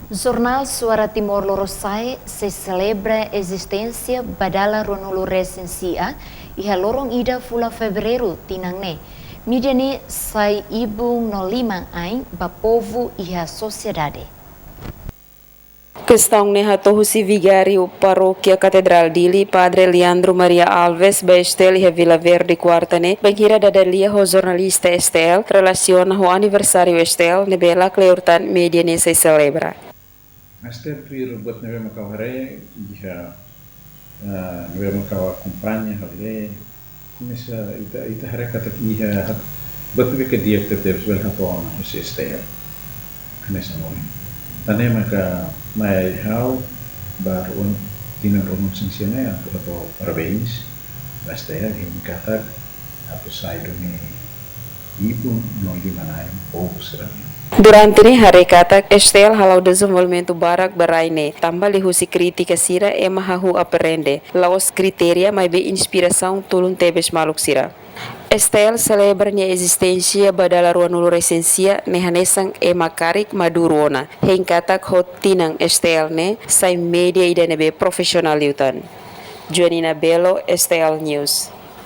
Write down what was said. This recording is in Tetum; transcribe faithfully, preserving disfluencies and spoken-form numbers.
Jornál Suara Timor Lorosa'e sei selebra ezisténsia ba dala ruanulu resin sia iha loron ida fulan Fevereiru tinan ne'e. Mídia ne'e sai ibun no liman-ain ba povu iha sosiedade. Kestaun ne'e hato'o husi Vigáriu Parókia Katedrál Dili, Padre Leandro Maria Alves, ba STL iha Vila Verde, Kuarta ne'e, bainhira dada lia ho jornalista STL relasiona ho aniversáriu STL ne'ebé lakleur tan mídia ne'e sei selebra. Master tuir buat ne'ebé mak ha'u haree iha, ah, ne'ebé mak ha'u akompaña ha'u haree, komesa ita, ita haree katak iha buat ne'ebé ke di'ak tebes bele hato'o ona husi STL. Hanesan ohin. Tan ne'e maka mai ha'u ba ruanulu, tinan ruanulu resin sia ne'e atu hato'o parabéns ba STL, ha'u hanoin katak atu sai duni ibun no liman-ain povu sira-nian. Durante ne'e haree katak STL hala'o dezenvolvimentu barak ba rai ne'e, tanba liuhusi krítika sira ema hahú aprende, la'ós kritéria maibé inspirasaun tulun tebes maluk sira. STL selebra nia ezisténsia ba dala ruanulu resin sia ne'e hanesan ema karik maduru ona, hein katak ho tinan STL ne'e sai mídia ida ne'ebé profisionál liután. Joanina Belo, STL News.